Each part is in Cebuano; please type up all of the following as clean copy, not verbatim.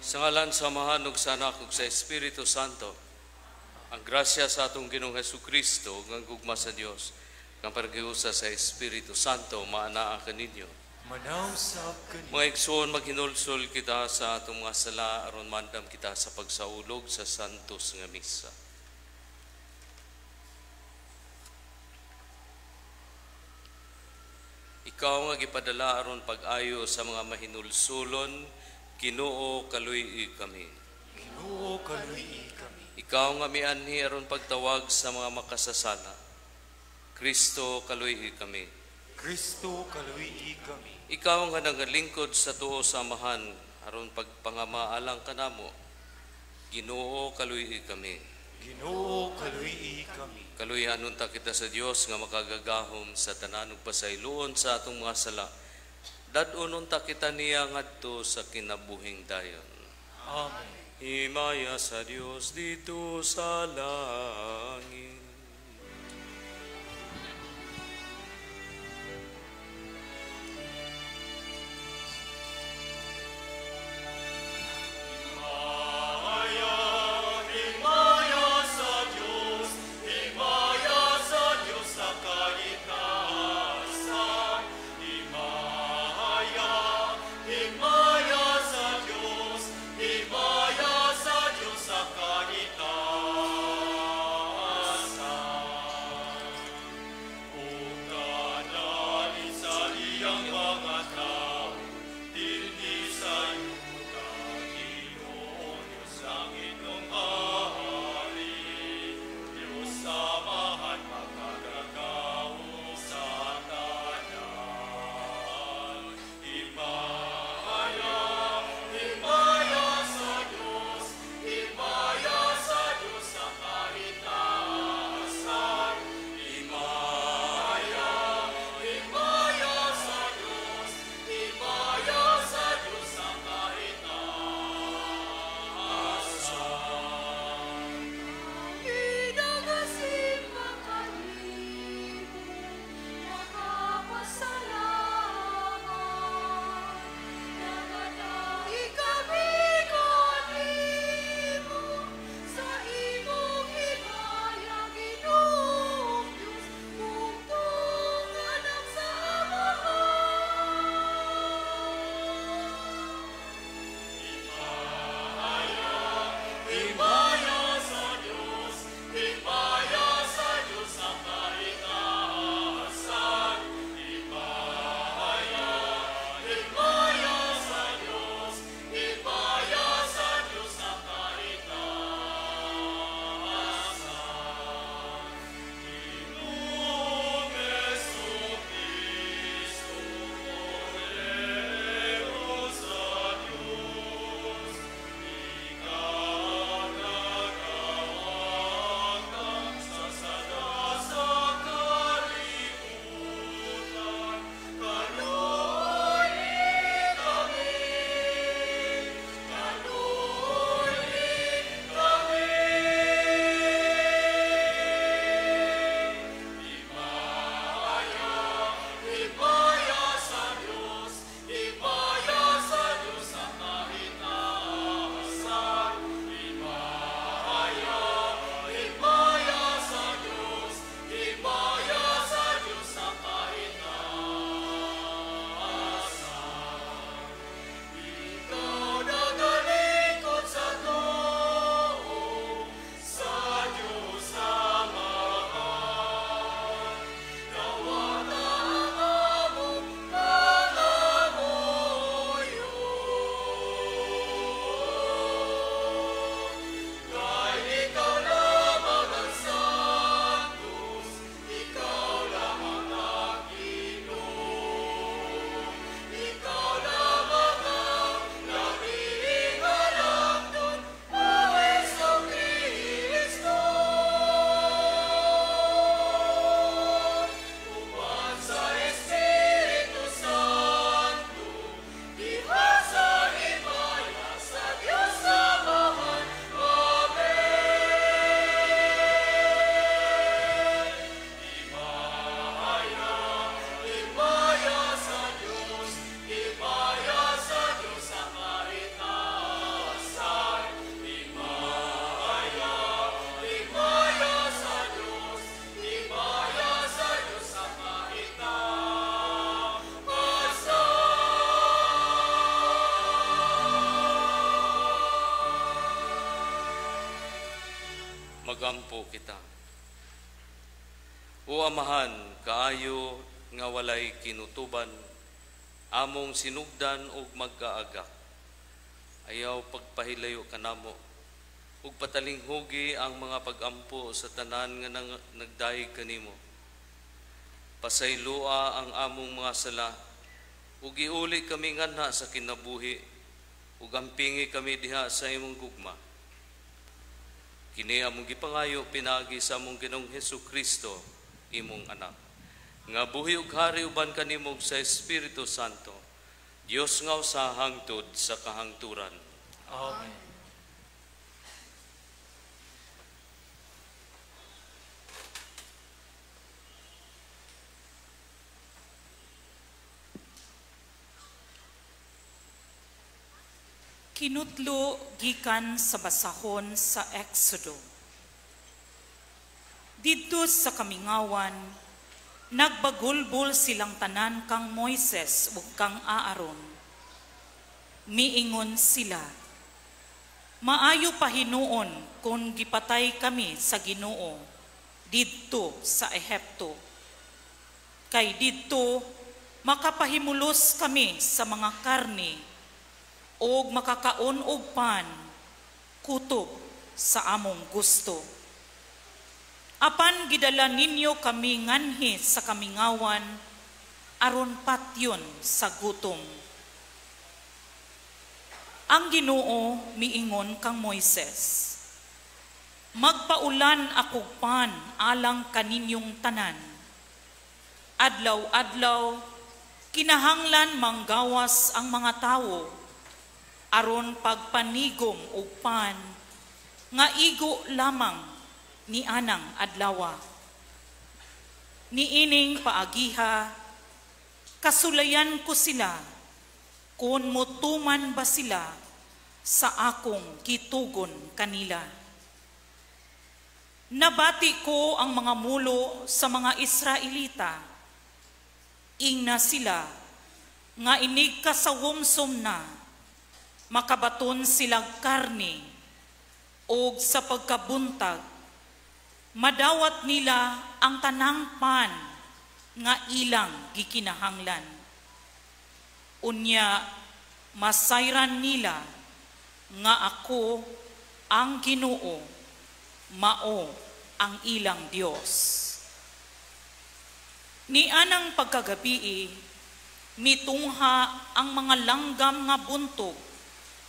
Sa ngalan sa Amahan ug sa Anak ug sa Espiritu Santo, ang grasya sa atong Ginoong Hesukristo ug ang gugma sa Dios, kang paghiusa sa Espiritu Santo maanaa kaninyo. Manaw sab kaniyo. Mga igsoon, maghinulsol kita sa atong mga sala aron mandam kita sa pagsaulog sa Santos nga Misa. Ikaw nga gipadala aron pag-ayo sa mga mahinulsulon, Ginoo, kaluy-i kami. Ginoo, kaluy-i kami. Ikaw nga mianhi aron pagtawag sa mga makasasala, Kristo, kaluy-i kami. Kristo, kaluy-i kami. Ikaw nga nagalingkod sa tuo sa Amahan aron pagpangamaalang kanamo, Ginoo, kaluy-i kami. Ginoo, kaluy-i kami. Kaluy-an unta kita sa Dios nga makagagahom sa tanan ug pasayloon sa atong mga sala. Dad-on unta kita niya ngadto sa kinabuhing dayon. Amen. Himaya sa Dios dito sa langit. Himaya sa Diyos, himaya sa Diyos sa kaitasan. Himaya, himaya sa Diyos, himaya sa Diyos sa kaitasan. Magampo kita. O Amahan, kaayo nga walay kinutuban, among sinugdan ug magkaagak. Ayaw pagpahilayo kanamo ug patalinghugi ang mga pagampo sa tanan nga nagdayeg kanimo. Pasayloa ang among mga sala ug iuli kami nganha sa kinabuhi ug ampingi kami diha sa imong gugma. Kini among gipangayo pinaagi sa among Ginoong Hesus Kristo, imong anak, nga buhi ug hari uban kanimo sa Espiritu Santo, Dios nga usa hangtod sa kahangturan. Amen. Kinutlo gikan sa basahon sa Exodo. Didto sa kamingawan, nagbagulbol silang tanan kang Moises ug kang Aaron. Miingon sila, maayo pa hinuon kung gipatay kami sa Ginoo didto sa Ehipto. Kay didto makapahimulos kami sa mga karni og makakaon og pan, kutob sa among gusto. Apan gidala ninyo kami nganhi sa kamingawan, aron patyon sa gutom. Ang Ginoo miingon kang Moises, magpaulan akog pan alang kaninyong tanan. Adlaw-adlaw, kinahanglan manggawas ang mga tawo, aron pagpanigom og pan, nga igo lamang ni anang adlawa. Niining paagiha, kasulayan ko sila, kung mutuman ba sila sa akong gitugon kanila. Nabati ko ang mga mulo sa mga Israelita. Ingna sila, nga inig kasawumsom na, makabaton silang karne, og sa pagkabuntag, madawat nila ang tanang pan nga ilang gikinahanglan. Unya, masayran nila nga ako ang Ginoo, mao ang ilang Dios. Nianang pagkagabii, mitungha ang mga langgam nga buntog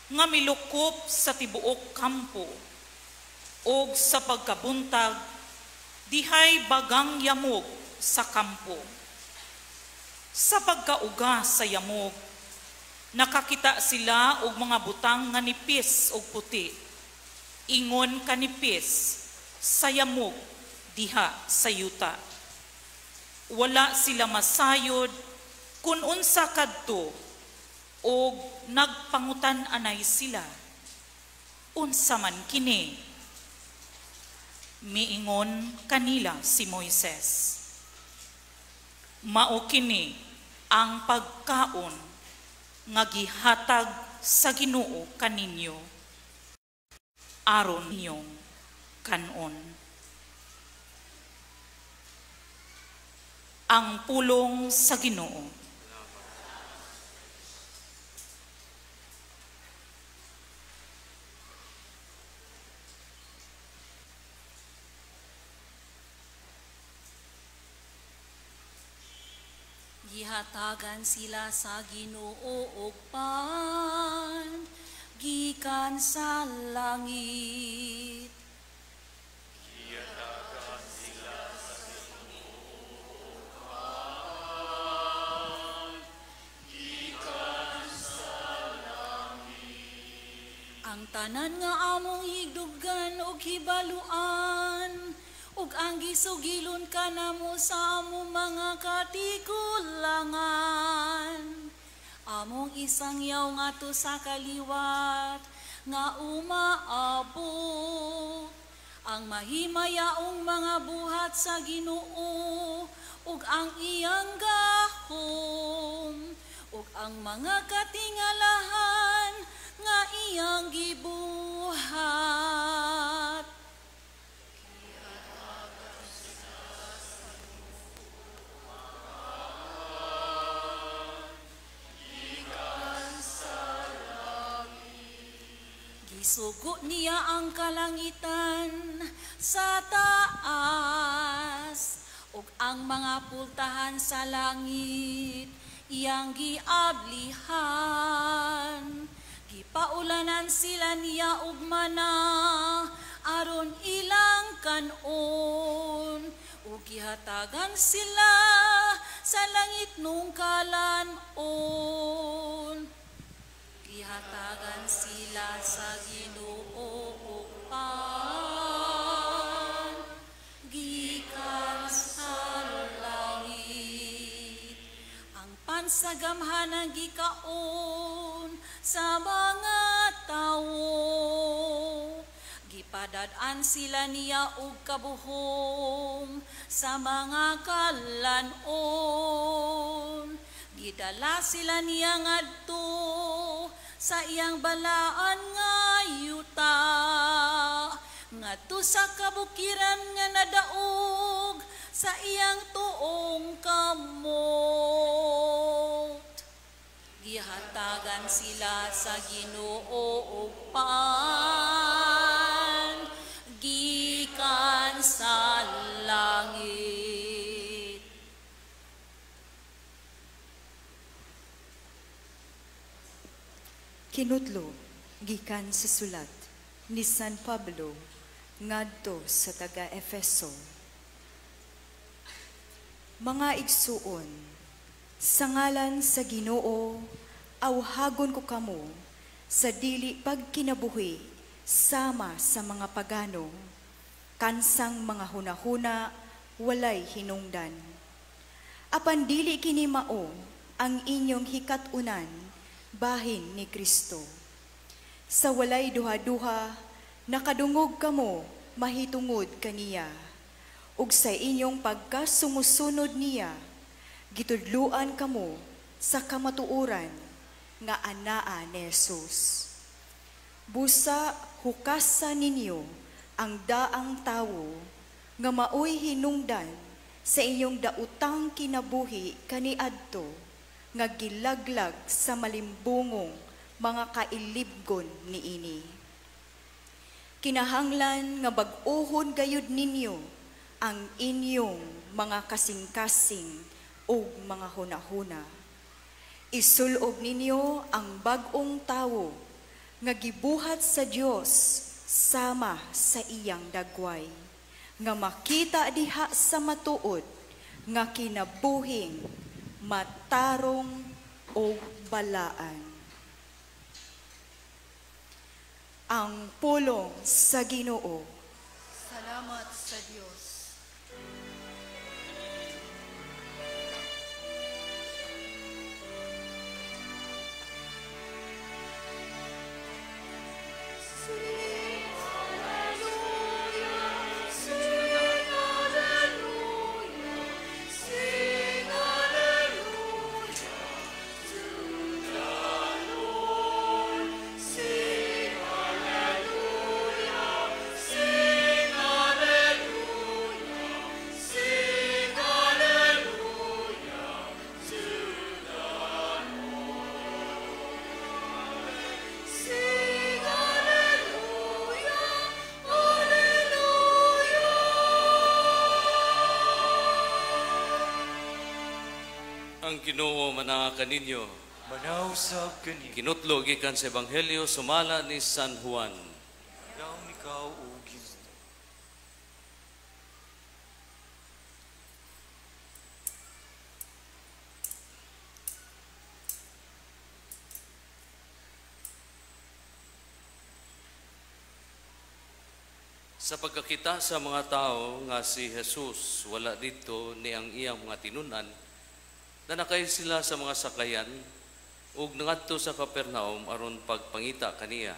nga milukop sa tibuok kampo, og sa pagkabuntag, dihay bagang yamog sa kampo. Sa pagkauga sa yamog, nakakita sila og mga butang nga nipis og puti, ingon kanipis sa yamog diha sa yuta. Wala sila masayod kun unsa kadto, og nagpangutan anay sila, unsa man kini? Miingon kanila si Moises, mao kini ang pagkaon nga gihatag sa Ginoo kaninyo, aron ninyong kanon. Ang pulong sa Ginoo. Gihatagan sila sa Ginoo og pan gikan sa langit. Gihatagan sila sa Ginoo og pan gikan sa langit. Ang tanan nga among higdugan og hibaluan, ug ang gisugilon kanamo sa among mga katigulangan. Among isangyaw ngadto sa kaliwat nga umaabot ang mahimayaong mga buhat sa Ginoo ug ang iyang gahom ug ang mga katingalahan nga iyang gibuhat. Gisugo niya ang kalangitan sa taas, ug ang mga pultahan sa langit iyang giablihan. Gipaulanan sila niya og mana aron ilang kanon, ug gihatagan sila sa langit nung kalan-on. Gihatagan sila sa Ginoo og pan gikan sa langit. Ang pan sa gamhanan gikaon sa mga tawo. Gipadad-an sila niya og kabuhong sa mga kalan-on. Gidala sila niya ngadto sa iyang balaan nga yuta, ngadto sa kabukiran nga nadaog sa iyang tuong kamot. Gihatagan sila sa Ginoo og pan gikan sa langit. Kinutlo gikan sa sulat ni San Pablo ngadto sa taga Efeso. Mga igsuon, sa ngalan sa Ginoo, awhagon ko kamo sa dili pagkinabuhi sama sa mga pagano, kansang mga hunahuna walay hinungdan. Apan dili kini mao ang inyong hikat-unan bahin ni Kristo. Sa walay duha-duha, nakadungog kamo mahitungod kaniya, ug sa inyong pagkasumusunod niya, gitudluan kamo sa kamatuoran nga anaa ni Jesus. Busa hukasa ninyo ang daang tawo nga maoy hinungdan sa inyong dautang kinabuhi kaniadto nga gilaglag sa malimbungong mga kailibgon niini. Kinahanglan nga bag-ohon gayud ninyo ang inyong mga kasing-kasing ug mga hunahuna. Isulob ninyo ang bag-ong tawo nga gibuhat sa Dios sama sa iyang dagway, nga makita diha sa matuod nga kinabuhing matarong o balaan. Ang pulong sa Ginoo. Salamat sa Dios. Ang Ginoo manaa kaninyo. Manaw sab kaninyo. Kinutlo gikan sa Ebanghelyo sumala ni San Juan. Daon ikaw o Ginoo. Sa pagkakita sa mga tao nga si Jesus wala didto ni ang iyang mga tinun-an, nanakay sila sa mga sakayan ug nangadto sa Capernaum aron pagpangita kaniya.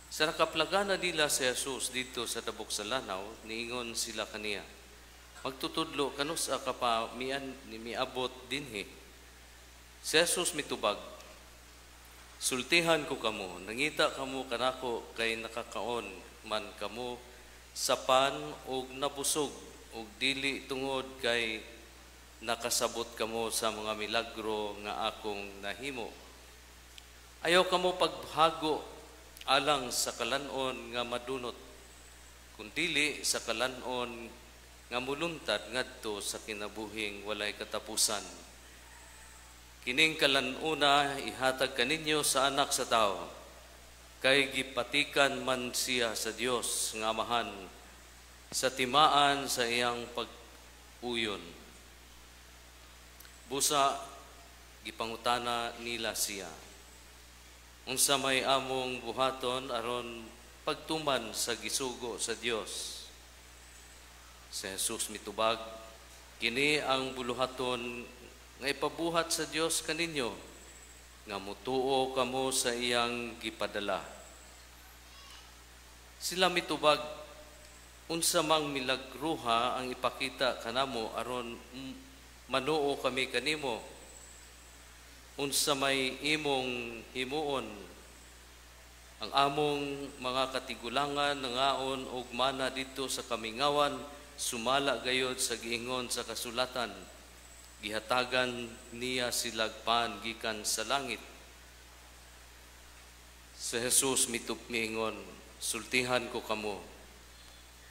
Sa nakaplagana nila si Jesus didto sa tabok sa lanaw, niingon sila kaniya, "Magtutudlo kanus-a ka pa mian ni miabot dinhi?" Si Jesus mitubag, "Sultihan ko kamo, nangita kamo kanako kay nakakaon man kamo sa pan og nabusog, ug dili tungod kay nakasabot kamo sa mga milagro nga akong nahimo. Ayaw kamo paghago alang sa kalan-on nga madunot, kundili sa kalan-on nga muluntad ngadto sa kinabuhing walay katapusan. Kining kalan-una ihatag kaninyo sa Anak sa Tao, kay gipatikan man siya sa Dios nga Amahan sa timaan sa iyang pag-uyon. Busa gipangutana nila siya, unsa may among buhaton aron pagtuman sa gisugo sa Dios? Si Jesus mitubag, kini ang buluhaton nga ipabuhat sa Dios kaninyo, nga mutuo kamo sa iyang gipadala. Sila mitubag, unsa mang milagruha ang ipakita kanamo aron manuo kami kanimo? Unsa may imong himuon? Ang among mga katigulangan nangaon og mana didto sa kamingawan, sumala gayod sa giingon sa kasulatan, gihatagan niya silag pan gikan sa langit. Sa Jesus miingon, sultihan ko kamo,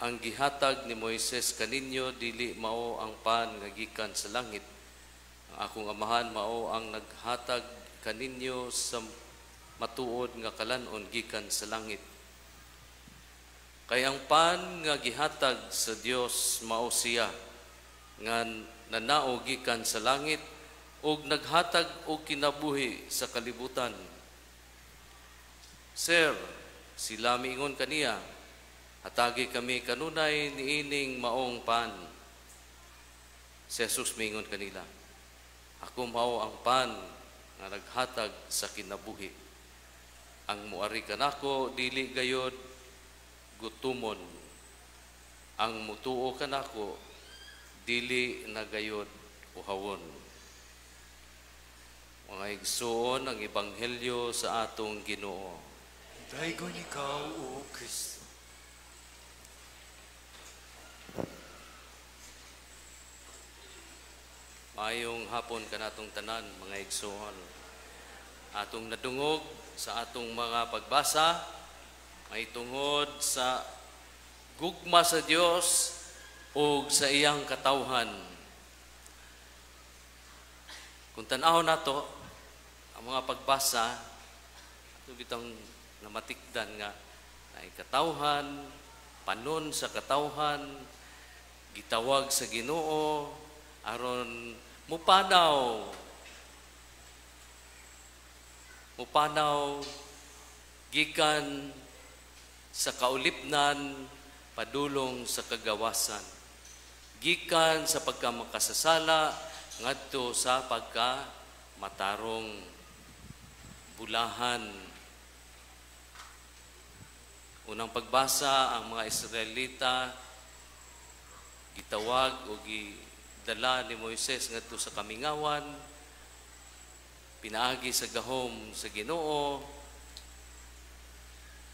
ang gihatag ni Moises kaninyo dili mao ang pan nga gikan sa langit. Ang akong Amahan mao ang naghatag kaninyo sa matuod nga kalan-on gikan sa langit. Kay ang pan nga gihatag sa Dios mao siya nga nanao gikan sa langit ug naghatag og kinabuhi sa kalibutan. Sir, sila miingon kaniya, hatagi kami kanunay niining maong pan. Si Jesus miingon kanila, ako mao ang pan nga naghatag sa kinabuhi. Ang muari kanako dili gayod gutumon. Ang mutuo kanako dili na gayod uhawon. Mga igsuon, ang ebanghelyo sa atong Ginoo. Daygon ikaw, O Kristo. Maayong hapon kanatong tanan, mga igsuon. Atong nadungog sa atong mga pagbasa may tungod sa gugma sa Dios ug sa iyang katawhan. Kung tan-awon nato ang mga pagbasa, ato bitang namatikdan nga naay katawhan, panon sa katawhan, gitawag sa Ginoo aron mupanaw. Mupanaw gikan sa kaulipnan padulong sa kagawasan. Gikan sa pagkamakasasala ngadto sa pagkamatarong bulahan. Unang pagbasa, ang mga Israelita gitawag o gidala ni Moises ngadto sa kamingawan, pinaagi sa gahom sa Ginoo,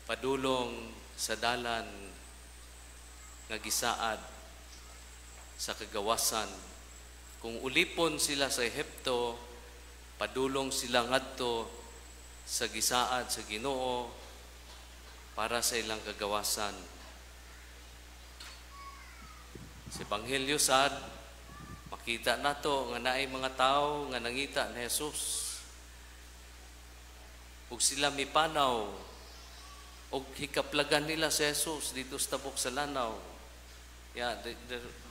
padulong sa dalan nga gisaad sa kagawasan. Kung ulipon sila sa Ehipto, padulong sila ngadto sa gisaad sa Ginoo para sa ilang kagawasan. Sa Ebanghelyo sad, makita nato nga naay mga tawo nga nangita ni Jesus. Ug sila mipanaw og hikaplagan nila si Jesus dito sa tabok sa lanaw. Yeah,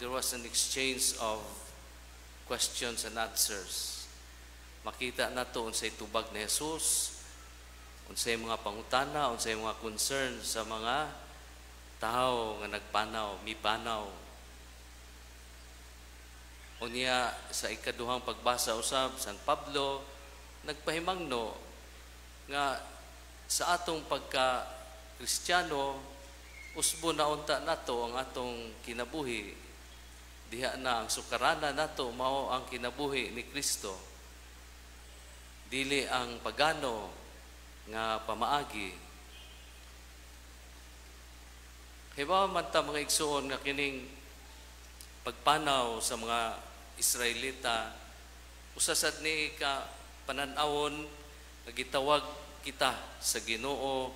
there was an exchange of questions and answers. Makita nato unsay tubag ni Jesus, unsay mga pangutana, unsay mga concern sa mga tao nga nagpanaw, mipanaw. Unya sa ikaduhang pagbasa usab, San Pablo nagpahimangno nga sa atong pagka Kristiyano, usbo na unta nato ang atong kinabuhi. Diha na ang sukarana nato mao ang kinabuhi ni Kristo. Dili ang pagano nga pamaagi. Hibaw man ta mga igsuon nga kining pagpanaw sa mga Israelita, usa sad ni ka panan-awon nga gitawag kita sa Ginoo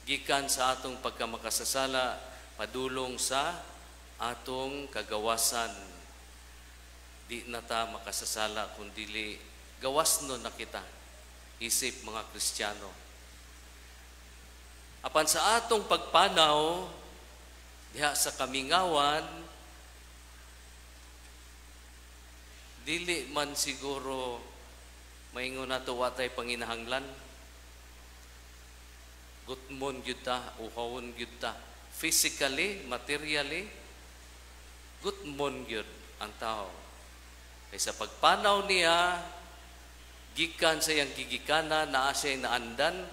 Gikan sa atong pagkamakasasala padulong sa atong kagawasan. Di na ta makasasala kung dili gawas no na kita isip mga Kristiyano. Apan sa atong pagpanaw diha sa kamingawan, dili man siguro maingon nato wa tay panginahanglan. Gutmon gyud ta, uhawon gyud ta. Physically, materially, gutmon gyud ang tao. Kay sa pagpanaw niya, gikan sa iyang gigikanan, naa siya naandan,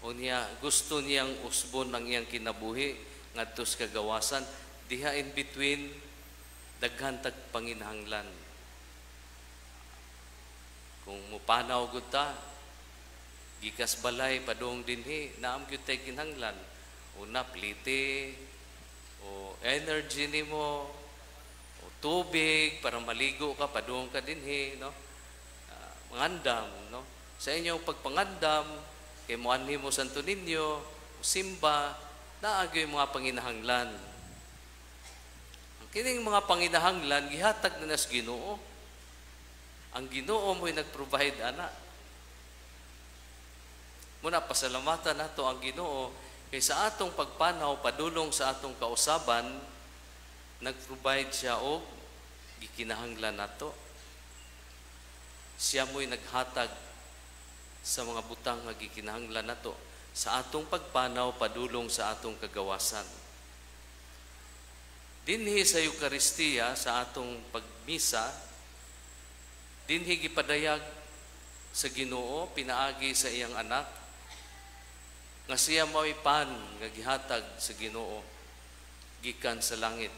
o niya gusto niyang usbon ang iyang kinabuhi ngadto sa kagawasan, diha in between daghan tag panginahanglan. Kung mupanaw gud ta, gikas balay padung dinhi, naam gyud tay kinahanglan. Una, plite, o energy nimo, o tubig para maligo ka padung ka dinhi, no? Mangandam, no? Sa inyong pagpangandam, kay moanhi mo Santo Niño, o simba, naagyoy mga panginahanglan. Ang kining mga panginahanglan gihatag na nas Ginoo. Ang Ginoo mo'y nag-provide ana. Muna pasalamatan nato ang Ginoo kay sa atong pagpanaw padulong sa atong kausaban, nag-provide siya og gikinahanglan nato. Siya mo'y naghatag sa mga butang nga gikinahanglan nato sa atong pagpanaw padulong sa atong kagawasan. Dinhi sa Eukaristiya, sa atong pagmisa, dinhi gipadayag sa Ginoo pinaagi sa iyang anak nga siya mao'y pan nga gihatag sa Ginoo gikan sa langit.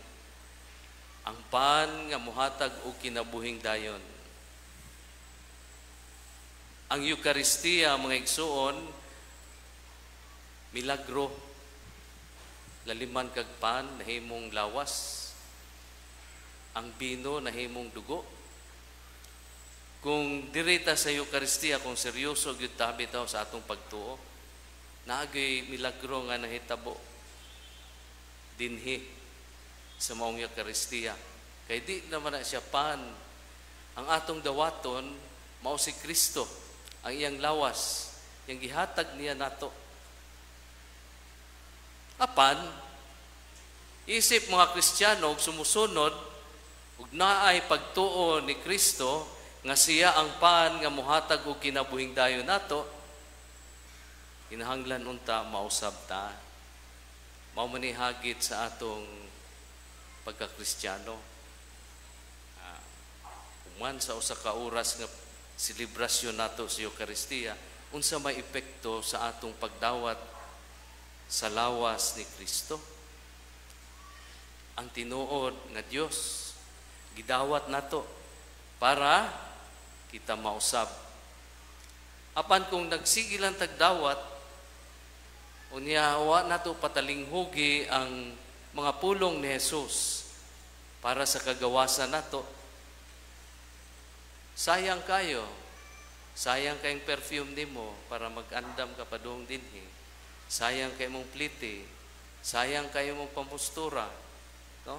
Ang pan nga mohatag og kinabuhing dayon. Ang Eukaristiya, mga igsuon, milagro. Laliman kag pan nahimong lawas. Ang bino nahimong dugo. Kung dirita sa Eukaristiya, kung seryoso gyud ta bitaw sa atong pagtuo, naagay milagro nga nahitabo dinhi sa maong Eukaristiya. Kay di naman na siya pan. Ang atong dawaton mao si Kristo, ang iyang lawas, iyang gihatag niya nato. Apan, isip mga Kristiyano og sumusunod ug naay pagtuo ni Kristo nga siya ang pan nga mohatag og kinabuhing dayon nato, kinahanglan unta mausab ta. Mao man ni hagit sa atong pagkakristiyano. Human sa usa ka oras nga selebrasyon nato sa Eukaristiya, unsa may epekto sa atong pagdawat sa lawas ni Kristo? Ang tinuod nga Dios gidawat nato para kita mausab. Apan kung nagsige lang tagdawat, unya wa nato patalinghugi ang mga pulong ni Jesus para sa kagawasan nato, sayang kayo. Sayang kayong perfume nimo para mag-andam ka padung dinhi. Sayang kay mong plite. Sayang kayo mong pamustura, no?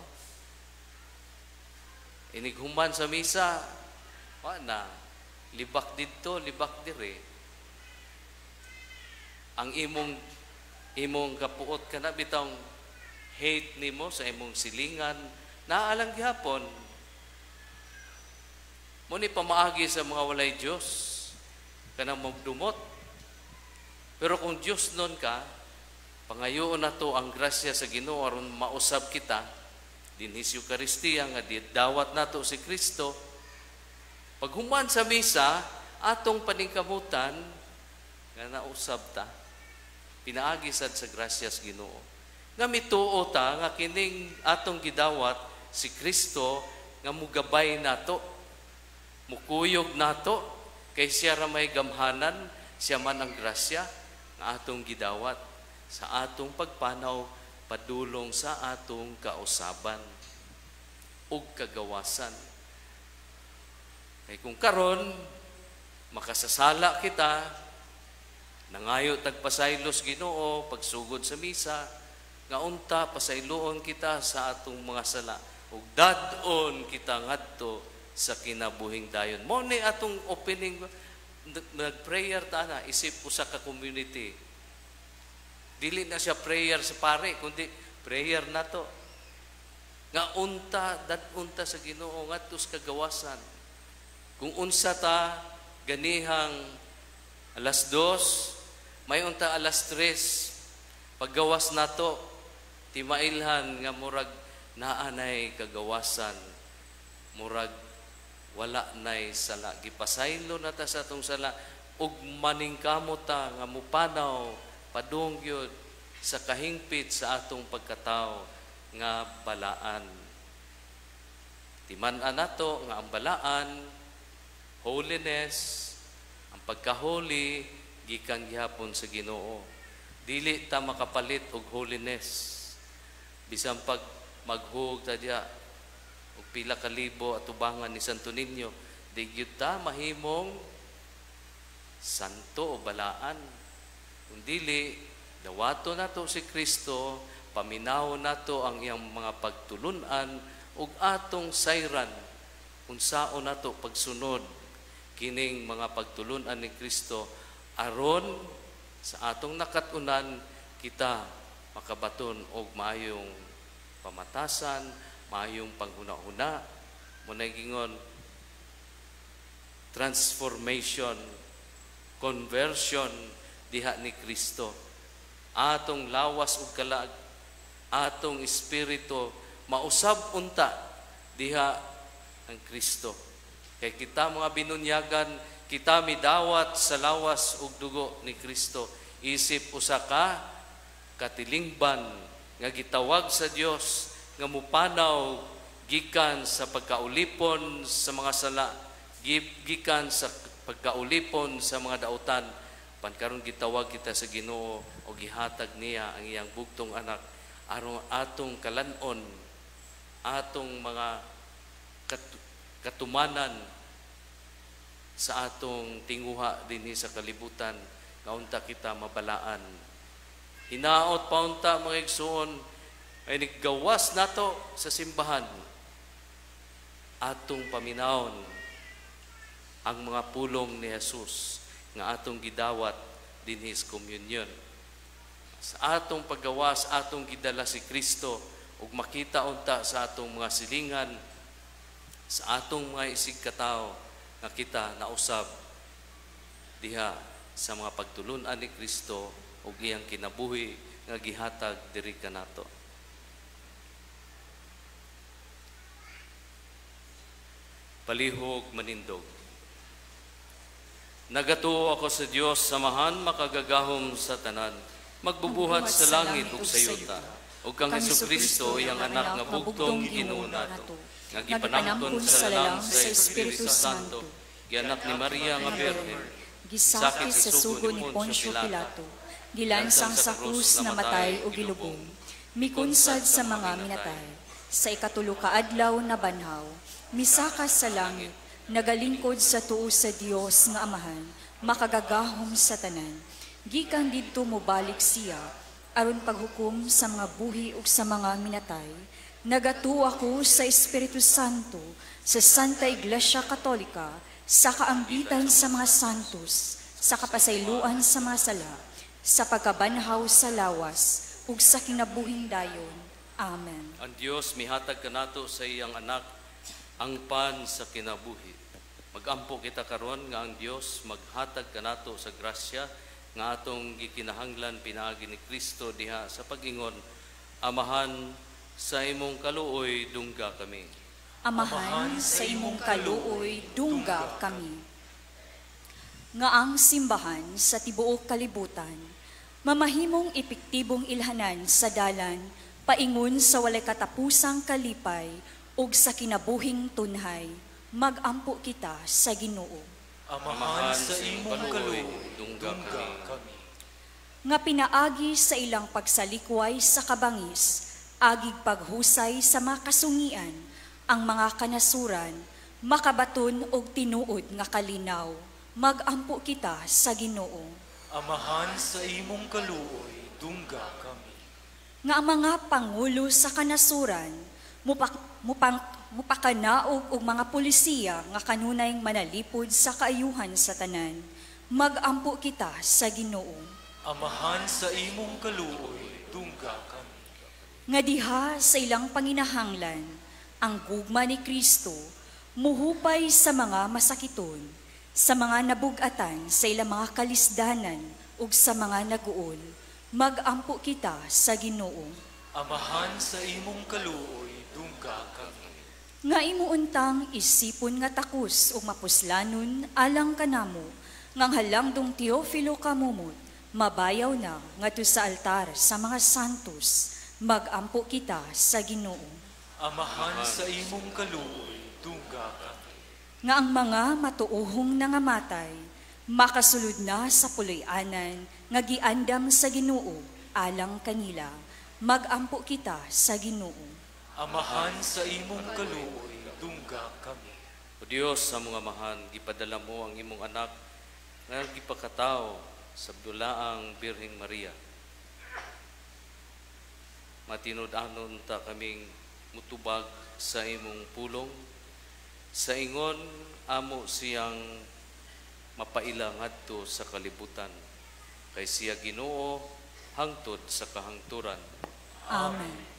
Inighuman sa misa, wa na, libak didto, libak dire. Ang imong kapuot ka na bitong hate nimo sa imong silingan, naalang gihapon. Muni pamaagi sa mga walay Dios kanang magdumot. Pero kung Dios nun ka, pangayoon nato ang grasya sa Ginoo aron mausab kita dinhi sa Eukaristiya nga dawat nato si Kristo. Paghuman sa misa, atong paningkamutan nga nausab ta, pinaagi sad sa grasya sa Ginoo. Nga mituo ta nga kining atong gidawat si Kristo nga mugabay nato, mukuyog nato, kay siya ra may gamhanan, siya man ang grasya nga atong gidawat sa atong pagpanaw padulong sa atong kausaban ug kagawasan. Kay kung karon makasasala kita, Nangayo tagpasaylos Ginoo pagsugod sa misa nga unta pasayloon kita sa atong mga sala ug dad-on kita ngadto sa kinabuhing dayon. Mao ni atong opening, nag-prayer ta na isip usa ka community. Dili na siya prayer sa pare kundi prayer nato. Nga unta dad-on ta sa Ginoo ngadto sa kagawasan. Kung unsa ta ganihang 2:00, may unta 3:00 paggawas nato timailhan nga murag naanay kagawasan, murag wala nay sala, gipasaylo na ta sa atong sala ug maningkamot ta nga mupanaw padung gyud sa kahingpit sa atong pagkatao nga balaan. Timan-an nato nga ang balaan, holiness, ang pagkaholi gikan gihapon sa Ginoo. Dili ta makapalit og holiness. Bisan pag maghug ta diya og pila ka libo atubangan ni Santo Niño, di gyud ta mahimong santo o balaan. Kung dili, dawato nato si Kristo, paminaw nato ang iyang mga pagtulunan ug atong sayran unsaon nato pagsunod kining mga pagtulunan ni Kristo aron sa atong nakat-unan kita makabaton og maayong pamatasan, maayong panghuna-huna. Munay gingon transformation, conversion diha ni Kristo. Atong lawas ug kalag, atong espiritu mausab unta diha ang Kristo. Kay kita mga binunyagan, kita midawat sa lawas ug dugo ni Kristo. Isip usa ka katilingban nga gitawag sa Dios nga mupanaw gikan sa pagkaulipon sa mga sala, gikan sa pagkaulipon sa mga dautan. Pan karon gitawag kita sa Ginoo o gihatag niya ang iyang bugtong anak aron atong kalan-on, atong mga katumanan sa atong tinguha dinhi sa kalibutan nga unta kita mabalaan. Hinaot pa unta mga igsoon ay niggawas nato sa simbahan atong paminawon ang mga pulong ni Jesus nga atong gidawat dinhi sa communion. Sa atong paggawas, atong gidala si Kristo ug makita unta sa atong mga silingan, sa atong mga isigkatawo nga kita nausab diha sa mga pagtulun-an ni Kristo ug iyang kinabuhi nga gihatag diri kanato. Palihog manindog. Nagatuo ako sa Dios, samahan makagagahom sa tanan, magbubuhat sa langit ug sa yuta, ug kang Hesukristo iyang anak nga bugtong Ginoo nato, nga gipanampon sa lalang sa Espiritu Santo, gianak ni Maria nga Birhen, gisakit sa sugo ni Poncio Pilato, gilansang sa krus, namatay ug gilubong, mikunsad sa mga minatay, sa ikatulo ka adlaw nabanhaw, misaka sa langit, nagalingkod sa tuo sa Dios nga Amahan, makagagahom sa tanan. Gikan didto mobalik siya aron paghukom sa mga buhi ug sa mga minatay. Nagatuo ako sa Espiritu Santo, sa Santa Iglesia Katolika, sa kaambitan sa mga santos, sa kapasayloan sa mga sala, sa pagkabanhaw sa lawas, ug sa kinabuhing dayon. Amen. Ang Dios mihatag kanato sa iyang anak ang pan sa kinabuhi. Magampo kita karon nga ang Dios maghatag kanato sa grasya nga atong gikinahanglan pinaagi ni Kristo diha sa pag-ingon, Amahan, sa imong kaluoy dungga kami. Amahan, sa imong kaluoy dungga kami. Nga ang simbahan sa tibuok kalibutan, mamahimong epektibong ilhanan sa dalan, paingon sa walay katapusang kalipay ug sa kinabuhing tunhay, magampo kita sa Ginoo. Amahan, sa imong kaluoy dungga kami. Nga pinaagi sa ilang pagsalikway sa kabangis, agig paghusay sa mga kasungian, ang mga kanasuran, makabaton og tinuod nga kalinaw, magampo kita sa Ginoo. Amahan sa imong kaluoy, dungga kami. Nga ang mga pangulo sa kanasuran, mupakanaog og mga pulisiya nga kanunay manalipod sa kaayuhan sa tanan, magampo kita sa Ginoo. Amahan sa imong kaluoy, dungga kami. Nga diha sa ilang panginahanglan, ang gugma ni Kristo muhupay sa mga masakiton, sa mga nabugatan sa ilang mga kalisdanan ug sa mga naguol, magampo kita sa Ginoo. Amahan sa imong kaluoy, dungga kami. Nga imuuntang isipon nga takos ug mapuslanon alang kanamo, ngang halangdong Teofilo kamumot, mabayaw na ngadto sa altar sa mga santos, magampo kita sa Ginoo. Amahan sa imong kaluoy, dungga kami. Nga ang mga matuohong nangamatay, makasulod na sa puloy-anan nga giandam sa Ginoo alang kanila, magampo kita sa Ginoo. Amahan sa imong kaluoy, dungga kami. O Dios, sa mga amahan, gipadala mo ang imong anak nga gipakatao sa bulaang Birheng Maria. Matinud-anon ta kaming mutubag sa imong pulong, sa ingon amo siyang mapaila ngadto sa kalibutan, kay siya Ginoo hangtod sa kahangturan. Amen.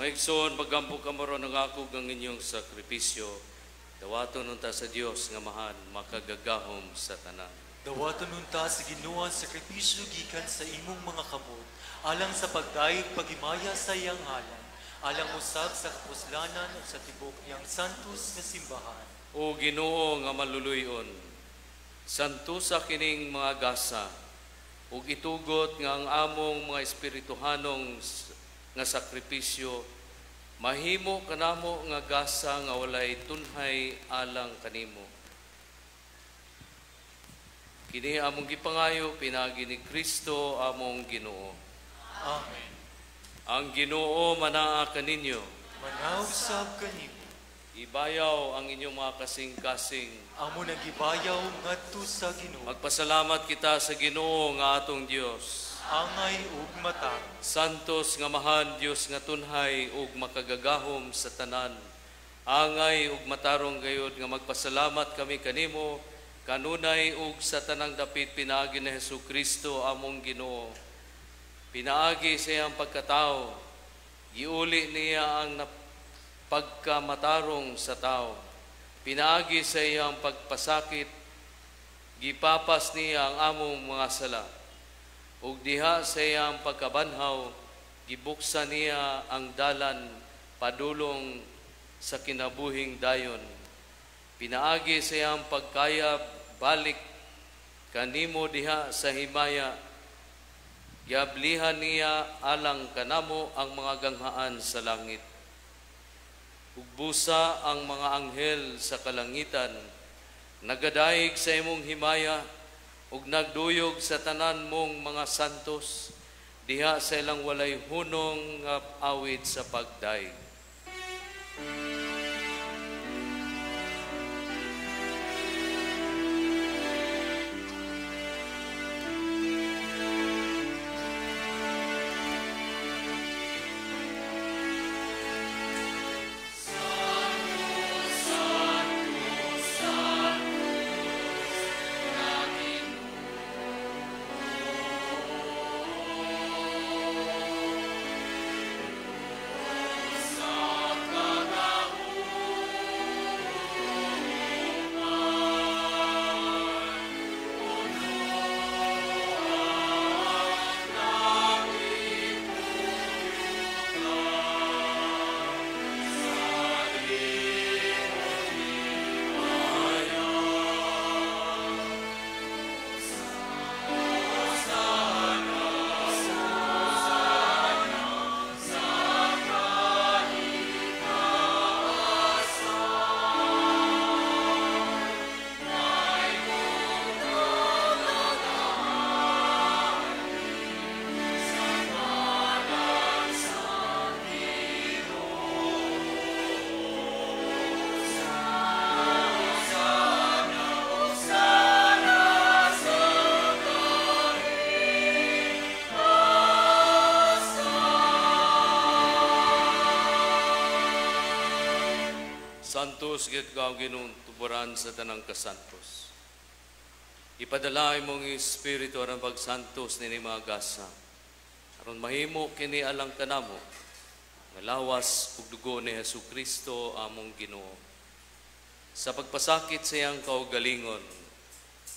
Maigsoon, pagampo kamo ron ang akog ang inyong sakripisyo. Dawaton unta sa Dios nga mahan, makagagahom sa tanan. Dawaton unta sa Ginoo ang sakripisyo gikan sa imong mga kamot, alang sa pagdayeg pagimaya sa iyang ngalan, alang usab sa kapuslanan ug sa tibok niyang santos nga simbahan. O Ginoo nga maluluyon, santusa kining mga gasa ug itugot nga ang among mga espirituhanong nga sakripisyo mahimo kanamo nga gasa nga walay tunhay alang kanimo. Kini among gipangayo pinaagi ni Kristo among Ginoo. Amen. Ang Ginoo manaa kaninyo. Manaw sab kanimo. Ibayaw ang inyong mga kasing-kasing. Amo nang gibayaw ngadto sa Ginoo. Magpasalamat kita sa Ginoo nga atong Dios. Angay ug mata. Santos nga mahan Dios nga tunhay ug makagagahom sa tanan. Angay ug matarong gayud nga magpasalamat kami kanimo kanunay ug sa tanang dapit pinaagi ni Hesus Kristo among Ginoo. Pinaagi sa iyang pagkatao, giuli niya ang pagkamatarong sa tao. Pinaagi sa iyang pagpasakit, gipapas niya ang among mga sala. Ug diha sa iyang pagkabanhaw, gibuksan niya ang dalan padulong sa kinabuhing dayon. Pinaagi sa iyang pagkayab balik kanimo diha sa himaya, giablihan niya alang kanamo ang mga ganghaan sa langit. Ugbusa ang mga anghel sa kalangitan, nagadayeg sa imong himaya, ug nagduyog sa tanan mong mga santos, diha sa ilang walay hunong nga awit sa pagdayeg. Santos gid ka Ginoong tuburan sa tanang kasantos. Ipadala imong espiritu aron pagsantos nini mga gasa. Aron mahimo kini alang kanamo nga lawas ug dugo ni Hesukristo among Ginoo. Sa pagpasakit sa iyang kaugalingon,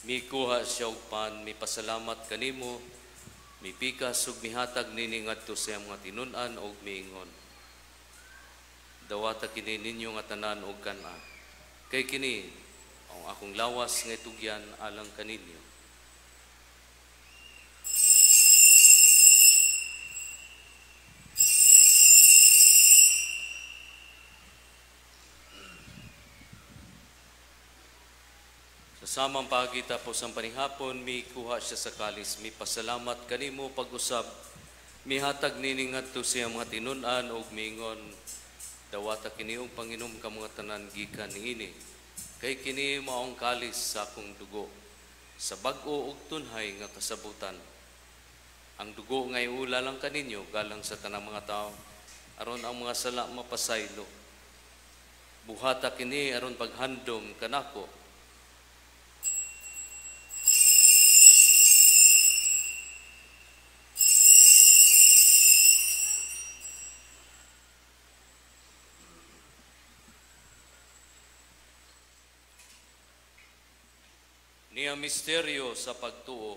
mikuha siya og pan, mipasalamat kanimo, mipikas ug mihatag nini ngadto sa iyang mga tinun-an ug miingon. Dawata kini ninyo nga tanan og kan-a. Kay kini ang akong lawas nga itugyan alang kaninyo. Sa samang pagi tapos ang panihapon, mikuha siya sa kalis, mipasalamat kanimo pag-usab, mihatag nini ngadto sa iyang mga tinun-an ug miingon. Dawata kini og panginom ka mga tanan gikan niini, kay kini maong kalis sa akong dugo, sa bag-o ug tunhay nga kasabutan. Ang dugo nga iula lang kaninyo galang sa tanang mga tao, aron ang mga sala mapasaylo. Buhata kini aron paghandom kanako. Niya misteryo sa pagtuo.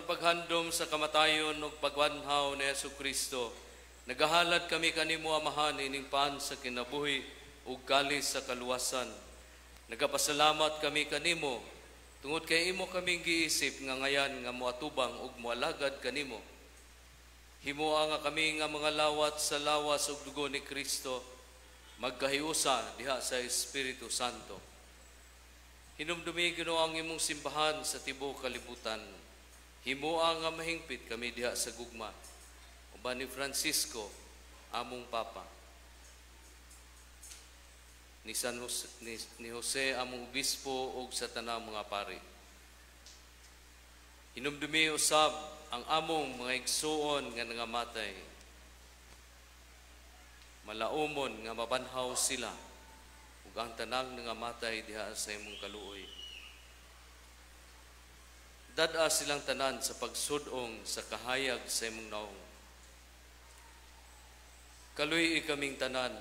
Aron paghandom sa kamatayon ug pagwanhaw ni Hesukristo, nagahalad kami kanimo, Amahan, ining pan sa kinabuhi ug kalis sa kaluwasan. Nagapasalamat kami kanimo tungod kay imo kaming giisip nga ngayan nga moatubang ug moalagad kanimo. Himoa nga kami nga mga lawat sa lawas ug dugo ni Kristo magkahiusa diha sa Espiritu Santo. Hinumdumi, Ginoo, ang imong simbahan sa tibuok kalibutan. Himoa nga mahingpit kami diha sa gugma. Uban ni Francisco, among Papa, ni San Jose, ni Jose among obispo ug sa tanang mga pari. Hinumdumi usab ang among mga igsuon nga nangamatay. Malaumon nga mabanhaw sila ug ang tanang nangamatay diha sa imong kaluoy. Dad-a silang tanan sa pagsud-ong sa kahayag sa imong naong. Kaluy-i kaming tanan,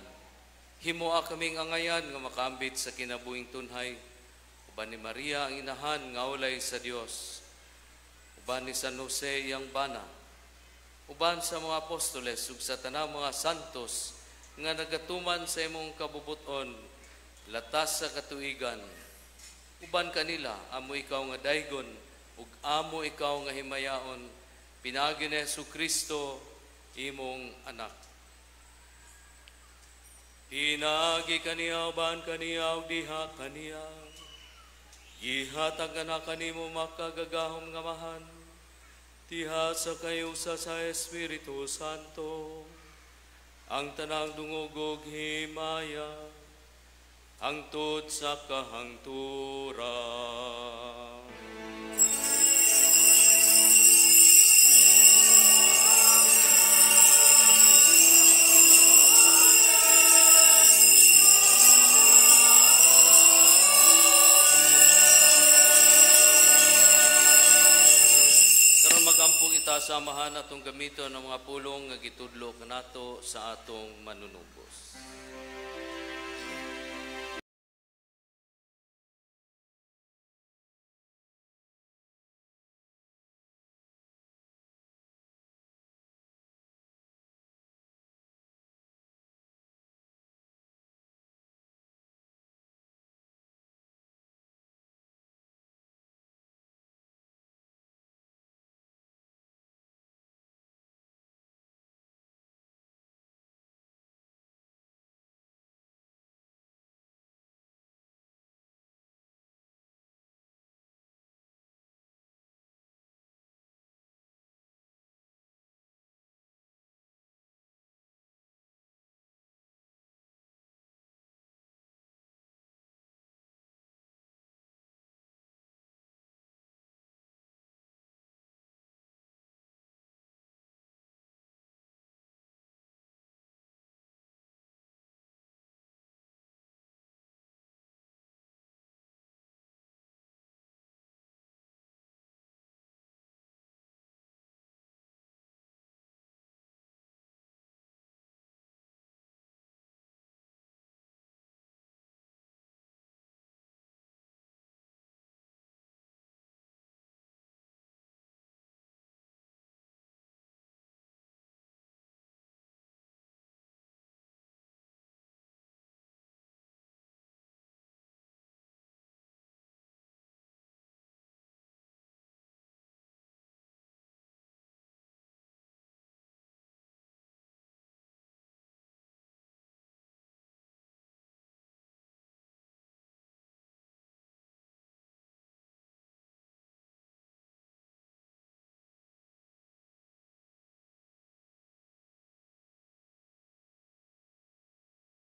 himoa kaming angayan nga makaambit sa kinabuhing tunhay, uban ni Maria ang inahan nga ulay sa Dios, uban ni San Jose iyang bana, uban sa mga apostoles ug sa tanang mga santos nga nagatuman sa imong kabubuton latas sa katuigan. Uban kanila amo ikaw nga daygon ug amo ikaw nga himayaon, pinaagi ni Hesukristo imong anak. Pinaagi kaniya, uban kaniya ug diha kaniya, gihatag na kanimo makagagahom nga Amahan, diha sa kayusa sa Espiritu Santo, ang tanang dungog ug himaya, hangtod sa kahangturan. Karon mag-ampo kita sa Amahan atong gamiton ang mga pulong nga gitudlo kanato sa atong manunubos.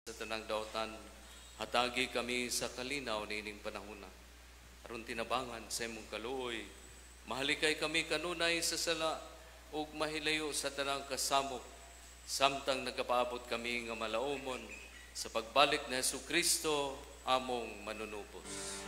Sa tanang daotan, hatagi kami sa kalinaw niining panahona. Aron tinabangan sa imong kaluoy, mahalikay kami kanunay sa sala ug mahilayo sa tanang kasamok, samtang nagapaabot kami nga malaumon sa pagbalik ni Hesukristo among manunubos.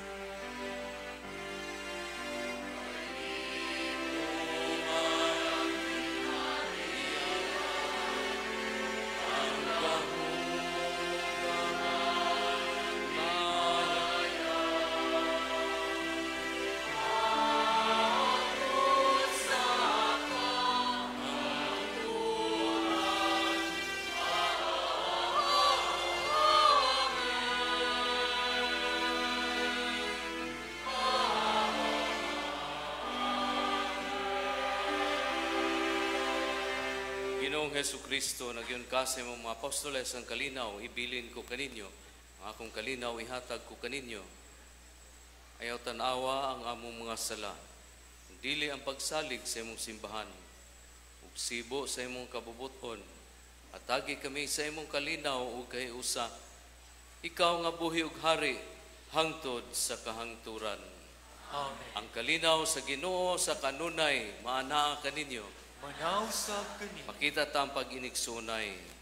Ginoong Hesukristo, nagyun ka sa imong mga apostoles ang kalinaw, ibilin ko kaninyo. Ang akong kalinaw, ihatag ko kaninyo. Ayaw tanawa ang among mga sala. Dili ang pagsalig sa imong simbahan. Ug sibo sa imong kabubuton. Atagi kami sa imong kalinaw ug kahiusa. Ikaw nga buhi ug hari, hangtod sa kahangturan. Amen. Ang kalinaw sa Ginoo sa kanunay, maanaa kaninyo. Manaw sab kaninyo. Makita ta ang pag-inigsunay.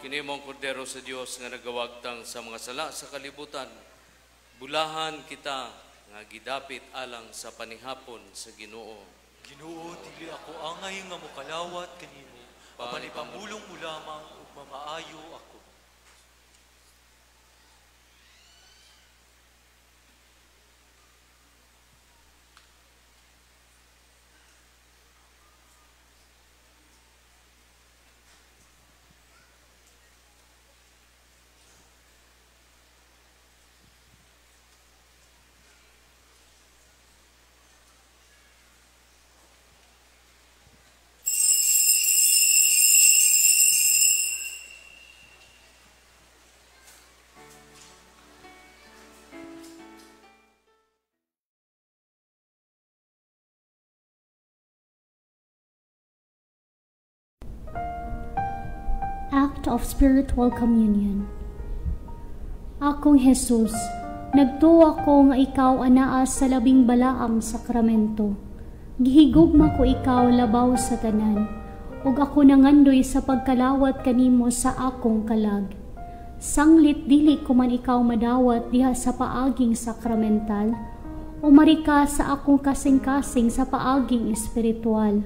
Kini mong kordero sa Dios nga nagawagtang sa mga sala sa kalibutan, bulahan kita nga gidapit alang sa panihapon sa Ginoo. Ginoo, dili ako angay nga mokalawat kanimo, apan ipamulong mo lamang ug mamaayo ako. Act of Spiritual Communion. Akong Jesus, nagtuwa ko nga ikaw anaa sa labing balaang sakramento. Gihigugma ko ikaw labaw sa tanan, ug ako nangandoy sa pagkalawat kanimo sa akong kalag. Sanglit dili ko man ikaw madawat diha sa paaging sakramental, umari ka sa akong kasing-kasing sa paaging espiritual.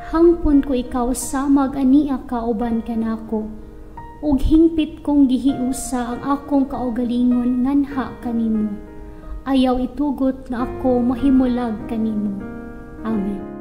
Hangpon ko ikaw samag ania kauban kanako, ug hingpit kong gihiusa ang akong kaugalingon nganha kanimo. Ayaw itugot nga ako mahimulag kanimo. Amen.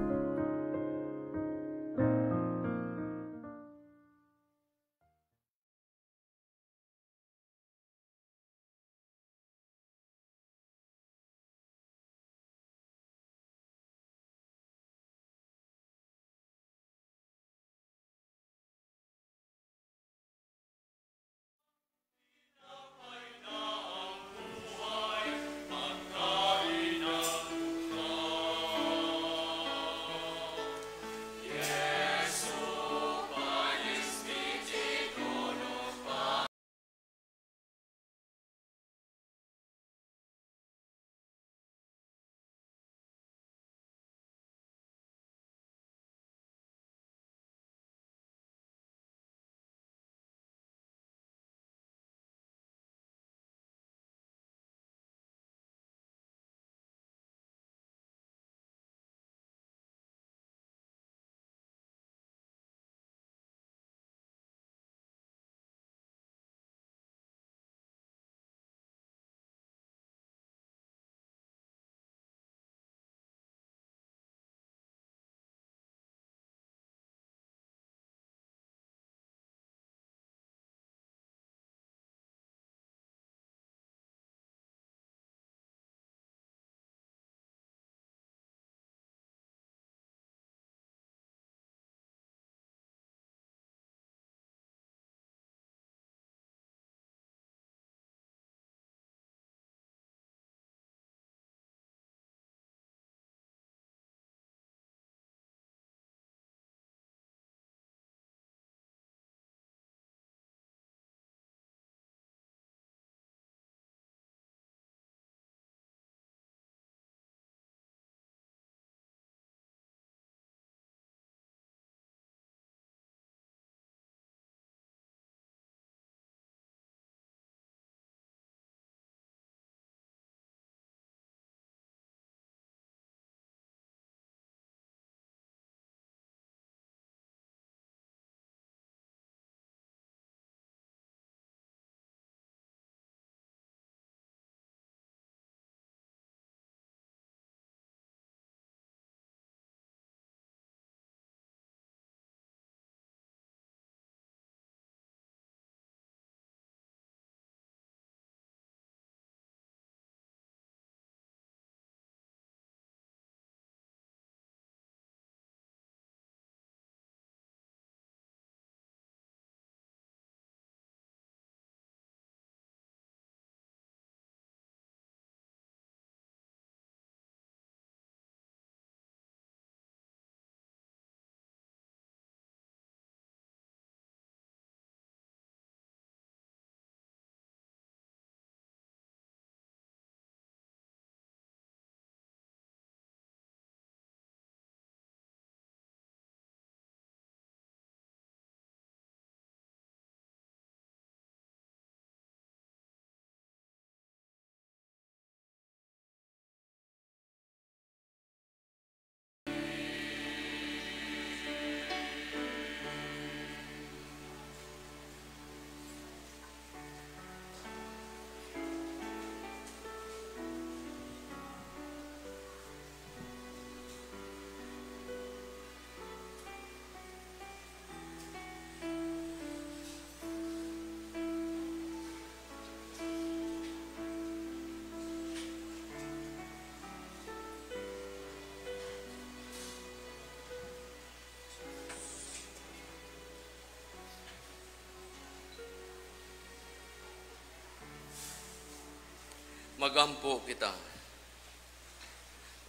Magampo kita.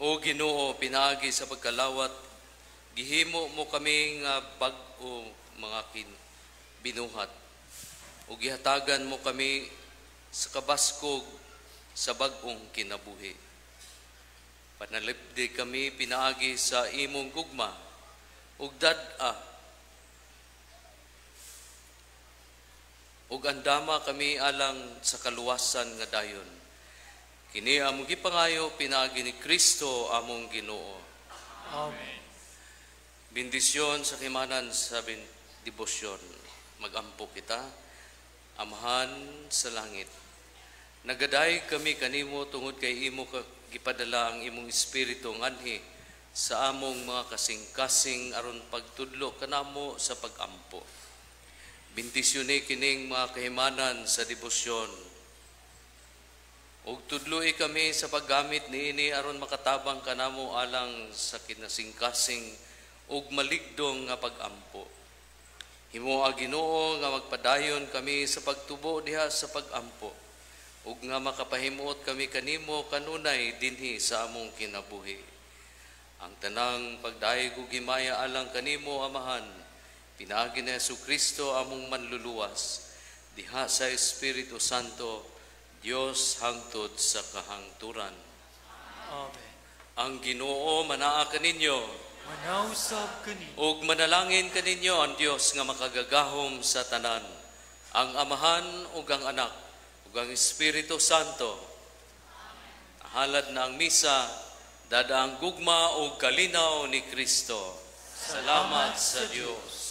O Ginoo, pinaagi sa pagkalawat, gihimo mo kami nga bag-o mga binuhat. O gihatagan mo kami sa kabaskog sa bag-ong kinabuhi. Panalipdi kami pinaagi sa imong gugma ug dad-a ug andama kami alang sa kaluwasan nga dayon. Kini among gipangayo pinaagi ni Kristo among Ginoo. Amen. Bendisyon sa kimanan sa debosyon. Magampo kita, Amahan sa langit. Nagadayeg kami kanimo tungod kay imo gipadala ang imong espiritu nganhi sa among mga kasing-kasing aron pagtudlo kanamo sa pagampo. Bendisyone kining mga kahimanan sa debosyon. Ug tudloi kami sa paggamit niini aron makatabang kanamo alang sa kinasingkasing ug maligdong nga pagampo. Himoa Ginoo nga magpadayon kami sa pagtubo diha sa pagampo ug nga makapahimuot kami kanimo kanunay dinhi sa among kinabuhi. Ang tanang pagdayeg ug himaya alang kanimo Amahan, pinaagi ni Hesukristo among manluluwas, diha sa Espiritu Santo, Dios hangtod sa kahangturan. Amen. Ang Ginoo manaa kaninyo. Manausab kaninyo. Ug manalangin kaninyo ang Dios nga makagagahom sa tanan, ang Amahan ug ang Anak ug ang Espiritu Santo. Halad na ang misa, dada ang gugma ug kalinaw ni Kristo. Salamat sa Dios.